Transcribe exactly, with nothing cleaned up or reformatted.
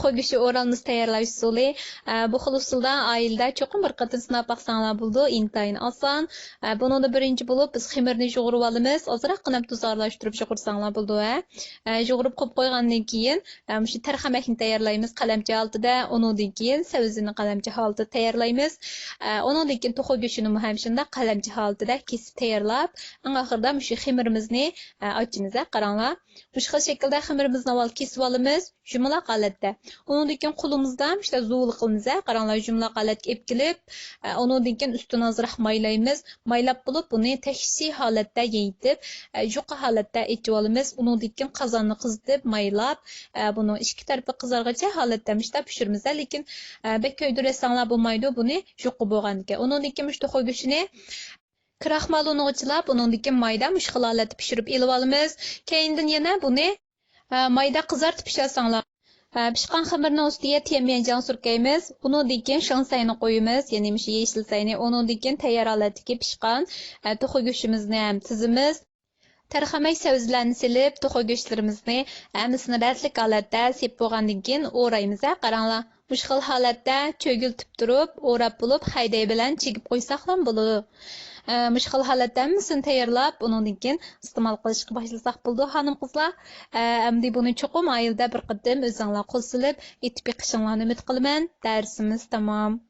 توخۇ گۆشى ئورالمىسى تەييارلاش ئۇسۇلى. ئە، بۇ خىل ئۇسۇلدا ئائىلىدە چوقۇم بىر قېتىم سىناپ باقساڭلار بولىدۇ، ئىنتايىن ئاسان. ئە، بۇنىڭدا بىرىنچى بولۇپ بىز خېمىرنى يۇغۇرۇپ ئالىمىز، ئازراققىنا تۇز ئارىلاشتۇرۇپ يۇغۇرساڭلار بولىدۇ. ھە، ئە، يۇغۇرۇپ قويۇپ قويغاندىن كېيىن، ئە، مۇشۇ تەرخەمەكنى تەييارلايمىز قەلەمچە ھالىتىدە، ئۇنىڭدىن كېيىن سەۋزىنى قەلەمچە ھالىتىدە تەييارلايمىز. ئە، ئۇنىڭدىن كېيىن توخۇ گۆشىنىمۇ ھەم شۇنداق قەلەمچە ھالىتىدە كېسىپ تەييارلاپ، ئەڭ ئاخىرىدا مۇشۇ خېمىرىمىزنى، ئە، ئاچىمىز، ھە، قاراڭلار. مۇشۇ خىل شەكىلدە خېمىرىمىزنى ئاۋۋال كېسىۋالىمىز، يۇمىلاق ھالەتتە. ئۇنىڭدىن كېيىن قولىمىزدا مۇشۇنداق زۇۋۇلا قىلىمىز، ھە، قاراڭلار، يۇمىلاق ھالەتكە ئېلىپ كېلىپ، ئە، ئۇنىڭدىن كېيىن ئۈستىنى ئازراق مايلايمىز. مايلاپ بولۇپ، بۇنى تەكشى ھالەتتە يېيىتىپ، ئە، يۇقا ھالەتتە ئېچىۋالىمىز. ئۇنىڭدىن كېيىن قازاننى قىزىتىپ، مايلاپ، ئە، بۇنىڭ ئىككى تەرىپى قىزارغىچە ھالەتتە مۇشۇنداق پىشۇرىمىز، ھە. لېكىن، ئە، بەك كۆيدۈرۈۋەتسەڭلار بولمايدۇ، بۇنى يۇقا بولغاندىكىن. ئۇنىڭدىن كېيىن مۇشۇ توخۇ گۆشىنى كراخمال ئۇنىغا چىلاپ، ئۇنىڭدىن كېيىن مايدا مۇشۇ خىل ھالەتتە پىشۇرۇپ ئېلىۋالىمىز. كەينىدىن يەنە بۇنى، ئە، مايدا قىزارتىپ پىشۇرساڭلار. ئە، پىشقان خېمىرنىڭ ئۈستىگە تيەنميەنجياڭ سۈركەيمىز. ئۇنىڭدىن كېيىن شېڭ سەينى قويىمىز، يەنى مۇشۇ يېشىل سەينى. ئۇنىڭدىن كېيىن تەييار ھالەتتىكى پىشقان، ئە، توخۇ گۆشىمىزنى ھەم تىزىمىز. تەرخەمەك سەۋزىلەرنى سېلىپ، توخۇ گۆشلىرىمىزنى ھەممىسىنى رەتلىك ھالەتتە سېپىپ بولغاندىن كېيىن ئورايمىز، ھە، قاراڭلار. مۇشۇ خىل ھالەتتە چۆگۈلتۈپ تۇرۇپ، ئوراپ بولۇپ، خەيدەي بىلەن چىگىپ قويساقلام بولىدۇ. ئە، مۇشۇ خىل ھالەتتە ھەممىسىنى تەييارلاپ، ئۇنىڭدىن كېيىن ئىستېمال قىلىشقا باشلىساق بولىدۇ، خانىم-قىزلار. ئە، ئەمدى بۇنى چوقۇم ئائىلىدە بىر قېتىم ئۆزۈڭلار قول سېلىپ، ئېتىپ بېقىشىڭلارنى ئۈمىد قىلىمەن. دەرسىمىز تامام.